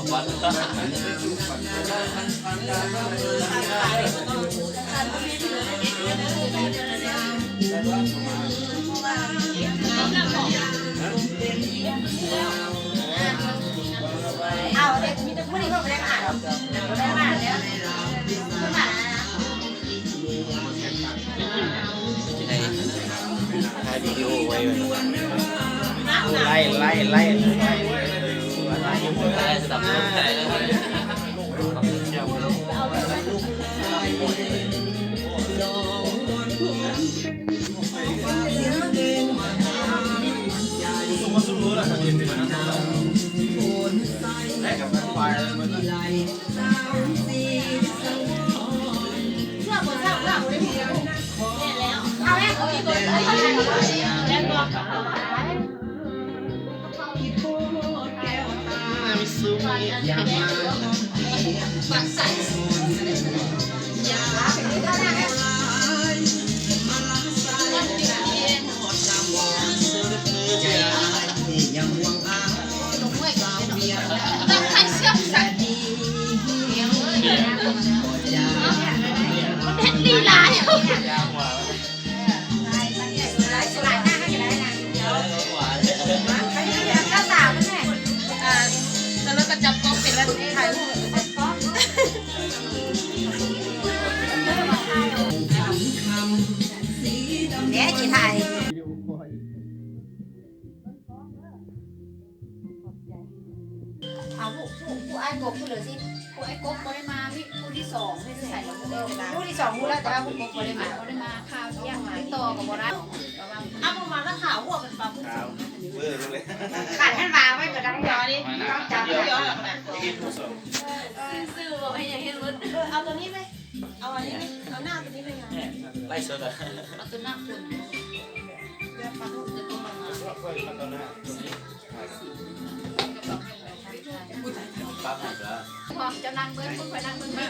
ເອົາເດ້ ມີແຕ່ຜູ້ນີ້ບໍ່ໄດ້ມາດອກ ບໍ່ໄດ້ມາແລ້ວ ບໍ່ໄດ້ມາ. ຖ່າຍວິດີໂອໄວ້ ໄລ່ ໄລ່ ໄລ່ ໄລ່ ໄລ່. ແມ່ຊິຖ່າຍ ເອົາຜູ້ ຜູ້ ຜູ້ອ້າຍກົບຜູ້ເຫຼືອຊິ ຜູ້ອ້າຍກົບບໍ່ໄດ້ມາ ມີຜູ້ທີສອງ ຜູ້ທີສອງ ເອີ ຜູ້ທີສອງຮູ້ແລ້ວ ແຕ່ວ່າຜູ້ກົບບໍ່ໄດ້ມາ ບໍ່ໄດ້ມາ ຂ່າວທຽງ ຕິດຕໍ່ກໍບໍ່ໄດ້ ເອົາ ບໍ່ມາແລ້ວ ຂ່າວຫົວເປັນປາ ຂ່າວເວີລົງເລີຍ ຄັນຫັ້ນວ່າໄວ້ກໍໄດ້ ດຽວນີ້ຕ້ອງຈັບ ດຽວນະ ຊື່ໆ ບໍ່ໃຫ້ຫຍັງເຫັນໝົດ ເອີ ເອົາຕົວນີ້ໄປ ເອົາອັນນີ້ໄປ ເອົາໜ້າຕົວນີ້ໄປ ໄລຟ໌ສົດ ເອົາຕົວໜ້າຄົນ ເຈົ້ານັ່ງເບິ່ງ ຂ້ອຍນັ່ງເບິ່ງ ມາ